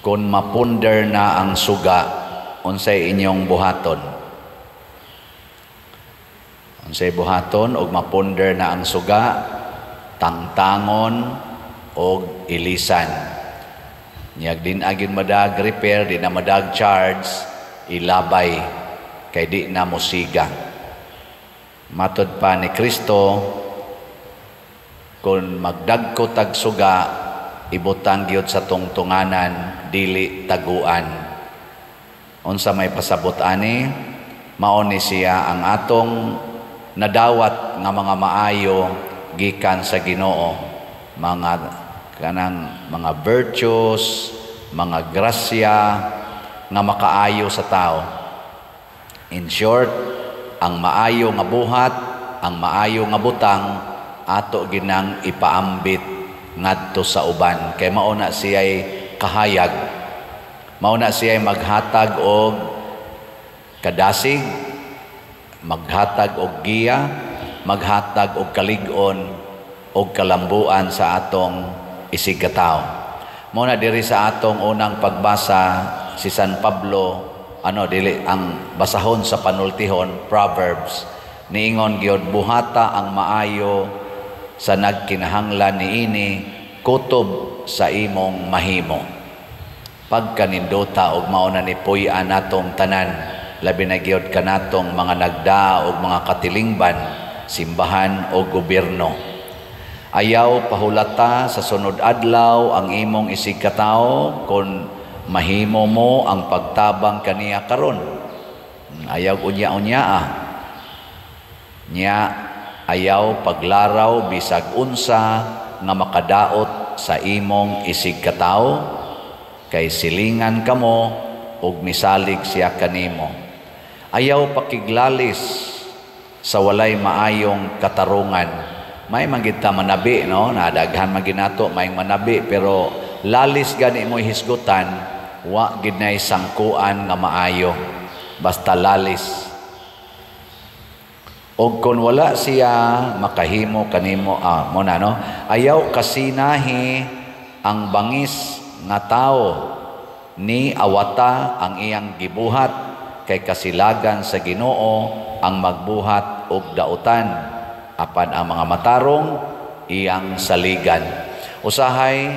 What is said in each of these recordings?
Kung mapunder na ang suga, unsay inyong buhaton? Unsay buhaton og mapunder na ang suga? Tangtangon og ilisan. Nyag din agin madag repair, di na madag charge, ilabay kay di na mosiga. Matod pa ni Kristo, kung magdagko tag suga, ibutang gyud sa tungtunganan, dili taguan. Unsa may pasabot ani? Mao ni siya ang atong nadawat nga mga maayo gikan sa Ginoo, mga kanang mga virtues, mga grasya nga makaayo sa tao. In short, ang maayo nga buhat, ang maayo nga butang, ato ginang ipaambit ngadto sa uban kay mao na siya'y kahayag, mao na siya'y maghatag og kadasig, maghatag og giya, maghatag og kalig-on og kalambuan sa atong isigkatawo. Mao na diri sa atong unang pagbasa, si San Pablo, ano, dili ang basahon sa panultihon, Proverbs, niingon gyud, "Buhata ang maayo sa nagkinahanglan niini kutob sa imong mahimo." Pagkanindota og mao na ni puy-an natong tanan, labi na gyud kanatong mga nagda og mga katilingban, simbahan o gobyerno. Ayaw pahulata sa sunod adlaw ang imong isigkatawo kung mahimo mo ang pagtabang kaniya karon. Ayaw unya-unya ah. Nya ayaw paglaraw bisag unsa nga makadaot sa imong isigkatawo kay silingan kamo ug misalig siya kanimo. Ayaw pakiglalis sa walay maayong katarungan. May man gid ta manabi, no? Nadaghan man ginato may manabi, pero lalis gani mo hisgutan, wa gid nay sangkuan nga maayo. Basta lalis. Og kung wala siya makahimo kanimo, ah, mo na, no? Ayaw kasinahi ang bangis nga tao ni awata ang iyang gibuhat kay kasilagan sa Ginoo ang magbuhat og dautan, apan ang mga matarong iyang saligan. Usahay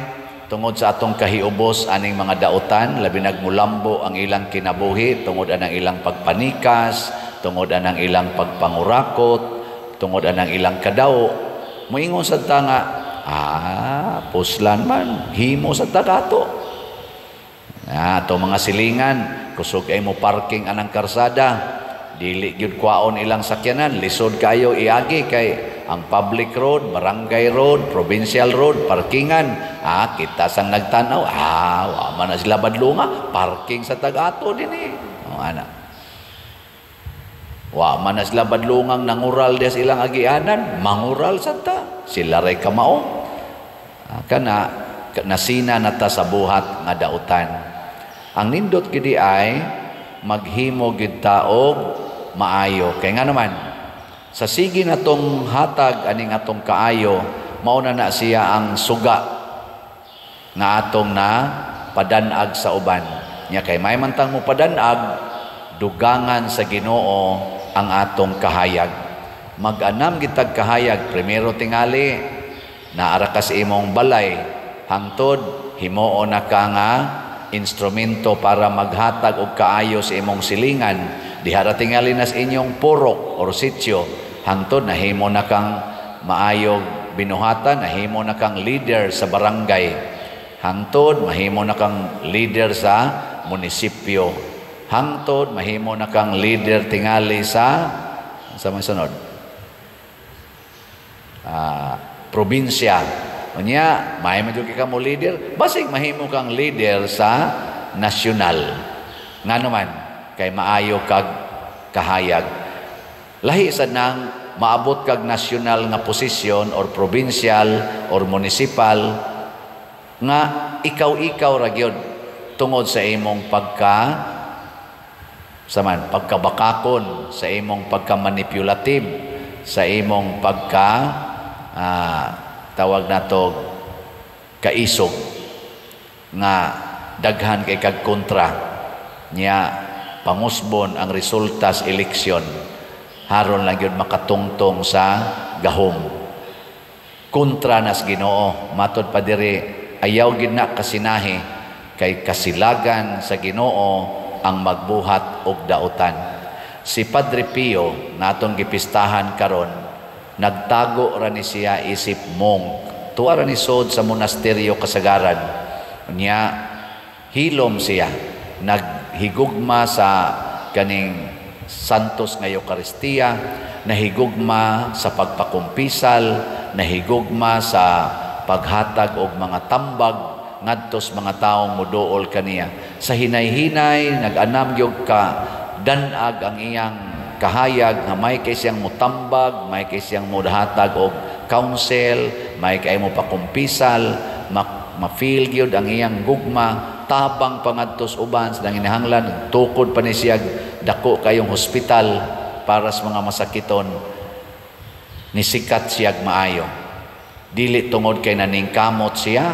tungod sa atong kahiubos aning mga dautan, labi nagmulambo ang ilang kinabuhi tungod anang ilang pagpanikas, tungod anang ilang pagpangurakot, tungod anang ilang kadaw. Moingon sad ta nga, "Ah, puslan man, himo sad ta kato." Ah, to mga silingan, kusog ay mo parking anang karsada, dili gyud kwaon ilang sakyanan, lisod kayo iagi kay ang public road, barangay road, provincial road, parkingan. Ah, kita sang nagtanaw, ah, wa man na sila badlunga, parking sa tag-ato dinhi. Oh, ana. Wa man na sila badlungang nangural diya sa ilang agianan, mangural sad ta. Sila ray kamao. Ah, kana nasina na ta sa buhat nga dautan. Ang nindot gidi ay maghimo gid ta og maayo. Kay nga naman, sa sige natong hatag aning atong kaayo, mao na na siya ang suga nga atong na padanag sa uban. Nya kay may man tang mo padanag, dugangan sa Ginoo ang atong kahayag. Mag-anam gitag kahayag, primero tingali naara ka sa imong balay, hangtod himuon na ka nga instrumento para maghatag og kaayo sa imong silingan. Diha ra tingali na sa inyong purok or sitio, hangtod nahimo na kang maayog binuhatan, nahimo na kang leader sa barangay, hangtod mahimo na kang leader sa munisipyo, hangtod mahimo na kang leader tingali sa mga sunod probinsya. Unya, may man jud ka mo leader, basig mahimo kang leader sa nasyonal. Ngano man, kay maayo kag kahayag. Lahi sa nang maabot kag nasyonal nga posisyon or provincial or municipal nga ikaw-ikaw ra gyud tungod sa imong pagka saman pagkabakakon, sa imong pagka-manipulative, sa imong pagka tawag nato kaisog nga daghan kay kag kontra niya, pangusbon ang resulta sa eleksyon, haron lang yun makatungtong sa gahom. Kontra nas Ginoo. Matod pa diri, ayaw gid na kasinahi, kay kasilagan sa Ginoo ang magbuhat og dautan. Si Padre Pio, natong gipistahan karon, nagtago ra ni siya isip monk. Tuwa ra ni sod sa monasteryo kasagaran. Nya hilom siya, naghigugma sa kaning Santos nga Eukaristiya, nahigugma sa pagpakumpisal, nahigugma sa paghatag og mga tambag ngadtos mga taong muduol kaniya. Sa hinay-hinay nag-anam gyud ka danag ang iyang kahayag nga may kay siyang mutambag, may kay siyang muhatag og counsel, may kay mo pakumpisal, ma-feel gyud ang iyang gugma, tabang pangadtos uban sa nanginahanglan, tukod pa ni siya dako kayong hospital para sa mga masakiton. Nisikat siya maayo. Dili tungod kay naningkamot siya,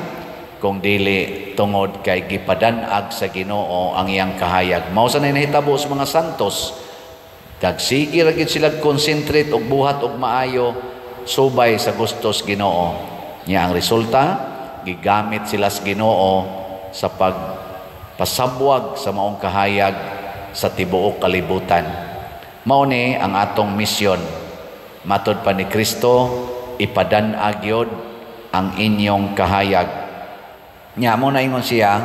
kung dili tungod kay gipadanag sa Ginoo ang iyang kahayag. Mao sa nahitabo sa mga santos. Kagsige ra gid sila concentrate og buhat og maayo subay sa gustos Ginoo. Nya ang resulta, gigamit sila sa Ginoo sa pagpasabwag sa maong kahayag sa tibuok kalibutan. Mao ni ang atong misyon. Matod pa ni Kristo, ipadan-ag gyud ang inyong kahayag. Nya mo na ingon siya,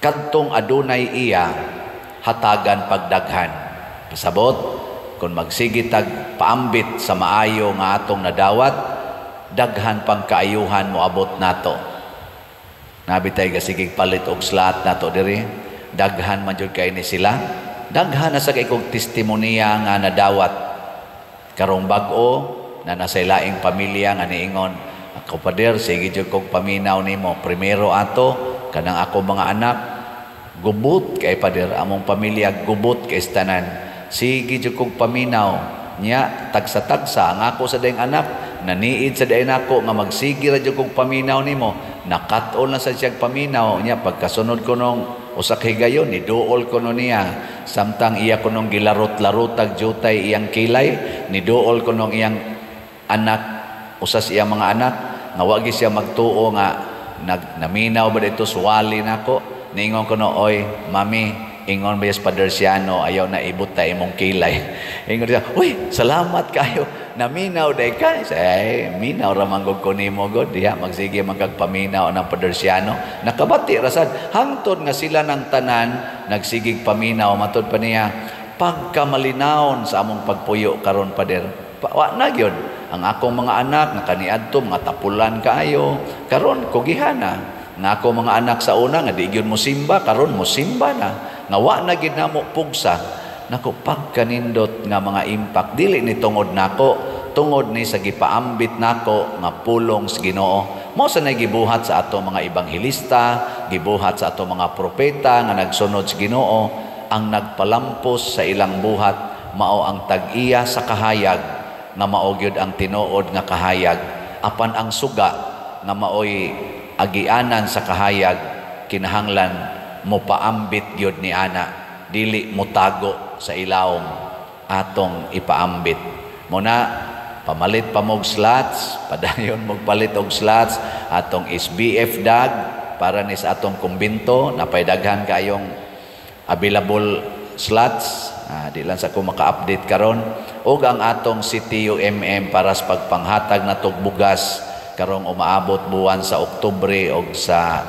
kadtong adunay iya, hatagan pagdaghan. Pasabot, kung magsigitag paambit sa maayo nga atong nadawat, daghan pang kaayuhan moabot nato. Nabitay gasigig palit og slot nato diri, daghan man jud kay ni sila. Daghan na sa kay kog testimonya nga nadawat. Karong bag-o na nasa laing pamilya nga niingon, ako pader, sige jud kog paminaw nimo. Primero ato kanang ako mga anak gubot kay pader, among pamilya gubot kay tanan. Sige jud kog paminaw nya, tagsa-tagsa ang ako sa daing anak, naniid sa daing nako nga magsige ra jud kog paminaw nimo. Nakat-on na sa siyag paminaw nya, pagkasunod ko nung usa ka higayon, niduol ko no niya. Samtang iya ko nung gilarot-larotag jutay iyang kilay, niduol ko nung iyang anak, usas iya mga anak, nga wagi siya magtuo nga naminaw ba dito suwali nako. Niingon ko no, oy mami, ingon ba yes Pader Siano, ayaw na ibot ta imong kilay. Ingon siya, uy, salamat kayo, naminaw day ka. Say, minaw ra man gud ko nimo god, diha magsige man kag paminaw ng Pader Siano. Nakabati rasad hangtod nga sila ng tanan nagsigig paminaw. Matod pa niya, pagkamalinawon sa among pagpuyo karon pader, wa na gyud ang akong mga anak nga kaniadto mga tapulan kaayo, karon kugihana. Nga ako mga anak sa una nga di gyud mo simba, karon mo simba na. Nga wa na gyud namo pugsa. Nako, pagkanindot nga mga impact dili ni tungod nako, tungod ni sa gipaambit nako nga pulong sa Ginoo. Mao sa gibuhat sa ato mga ebanghelista, gibuhat sa ato mga propeta nga nagsunod sa Ginoo. Ang nagpalampos sa ilang buhat mao ang tag-iya sa kahayag nga mao gyud ang tinuod nga kahayag. Apan ang suga nga maoy agianan sa kahayag, kinahanglan mo paambit gyud ni ana, dili motago sa ilawom, atong ipaambit. Muna pamalit pa mog slots, padayon mogpalit og slots atong SBF dag para ni sa atong kumbinto, napay daghan kayong available slots. Di lang sa ko maka-update karon. Og ang atong CTUMM para sa pagpanghatag na bugas karong umaabot buwan sa Oktubre, og sa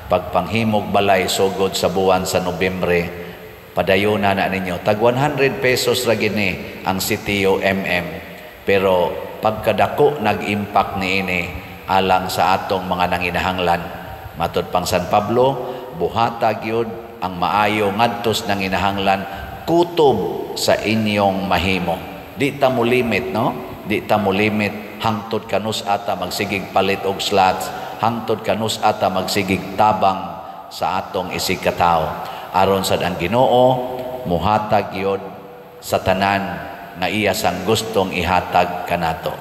pagpanghimog balay sugod sa buwan sa Nobyembre. Padayuna na ninyo. Tag 100 pesos ra gini ang CTUMM, pero pagkadako nag-impact niini alang sa atong mga nanginahanglan. Matod pang San Pablo, buhata gyud ang maayo ngadtos nanginahanglan kutob sa inyong mahimo. Di ta mo limit, no? Di ta mo limit hangtod kanus ata magsigig palit og slots, hangtod kanus ata magsigig tabang sa atong isig katawo. Aron sad ang Ginoo muhatag gyud sa tanan nga iya sang gustong ihatag kanato.